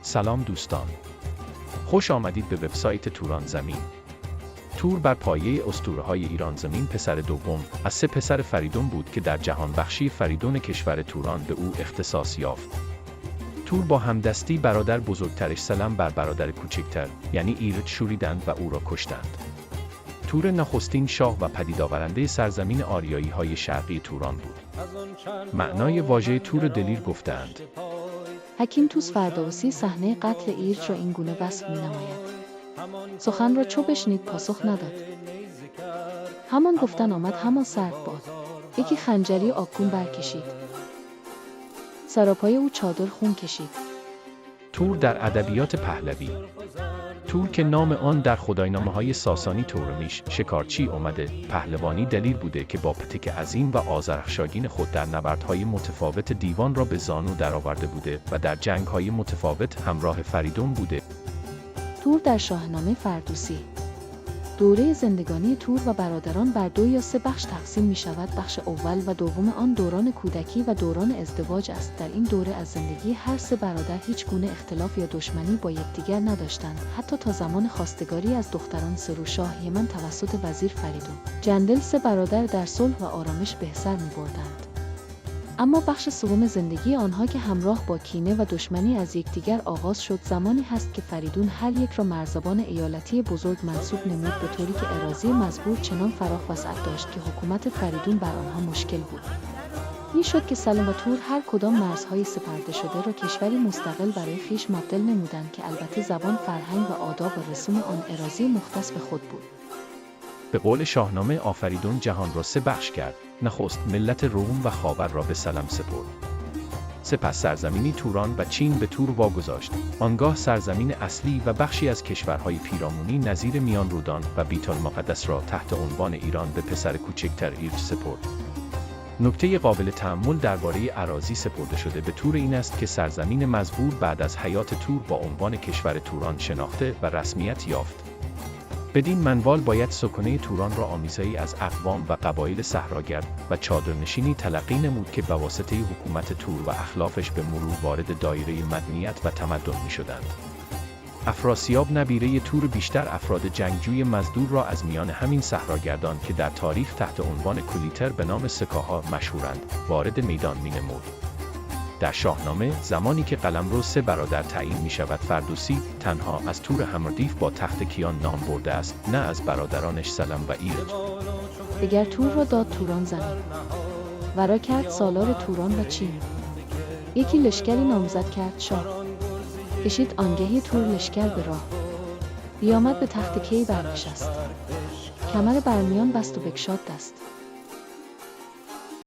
سلام دوستان. خوش آمدید به وبسایت توران زمین. تور بر پایه اسطوره‌های ایران زمین پسر دوم از سه پسر فریدون بود که در جهان بخشی فریدون کشور توران به او اختصاص یافت. تور با همدستی برادر بزرگترش سلم بر برادر کوچکتر یعنی ایرج شوریدند و او را کشتند. تور نخستین شاه و پدیدآورنده سرزمین آریایی های شرقی توران بود. معنای واژه تور دلیر گفتند. حکیم توس فردوسی صحنه قتل ایرج را این گونه وصف می‌نماید: سخن را چو بشنید، پاسخ نداد. همان گفتن آمد همان سرد باد. یکی خنجری آبگون برکشید، سراپای او چادر خون کشید. تور در ادبیات پهلوی. تور که نام آن در خداینامه های ساسانی تورمیش شکارچی اومده، پهلوانی دلیر بوده که با پتک عظیم و آذرخشاگین خود در نبردهای متفاوت دیوان را به زانو درآورده بوده و در جنگهای متفاوت همراه فریدون بوده. تور در شاهنامه فردوسی. دوره زندگانی تور و برادران بر دو یا سه بخش تقسیم می شود. بخش اول و دوم آن دوران کودکی و دوران ازدواج است. در این دوره از زندگی هر سه برادر هیچ گونه اختلاف یا دشمنی با یکدیگر نداشتند، حتی تا زمان خواستگاری از دختران سروشاه یمن توسط وزیر فریدون جندل. سه برادر در صلح و آرامش به سر می بردند. اما بخش سوم زندگی آنها که همراه با کینه و دشمنی از یکدیگر آغاز شد، زمانی هست که فریدون هر یک را مرزبان ایالتی بزرگ منصوب نمود، به طوری که اراضی مزبور چنان فراخ وسعت داشت که حکومت فریدون بر آنها مشکل بود. این شد که سلم و تور هر کدام مرزهای سپرده شده را کشوری مستقل برای خویش مبدل نمودند که البته زبان، فرهنگ و آداب و رسوم آن اراضی مختص به خود بود. به قول شاهنامه، آفریدون جهان را سه بخش کرد. نخست ملت روم و خاور را به سلم سپرد. سپس سرزمینی توران و چین به تور واگذاشت. آنگاه سرزمین اصلی و بخشی از کشورهای پیرامونی نظیر میان رودان و بیت المقدس را تحت عنوان ایران به پسر کوچکتر ایرج سپرد. نکته قابل تأمل درباره اراضی سپرده شده به تور این است که سرزمین مزبور بعد از حیات تور با عنوان کشور توران شناخته و رسمیت یافت. بدین منوال باید سکنه توران را آمیزه‌ای از اقوام و قبایل صحراگرد و چادرنشینی تلقی نمود که به واسطه حکومت تور و اخلافش به مرور وارد دایره مدنیت و تمدن می شدند. افراسیاب نبیره تور بیشتر افراد جنگجوی مزدور را از میان همین صحراگردان که در تاریخ تحت عنوان کلیتر به نام سکاها مشهورند، وارد میدان می نمود. در شاهنامه، زمانی که قلمرو سه برادر تعیین می شود، فردوسی تنها از تور همردیف با تخت کیان نام برده است، نه از برادرانش سلم و ایرج. دگر تور را داد توران زمین، ورا کرد سالار توران و چین. یکی لشکری نامزد کرد شاه، کشید آنگهی تور لشکر به راه. بیامد به تخت کی برنشست، کمر برمیان بست و بگشاد دست.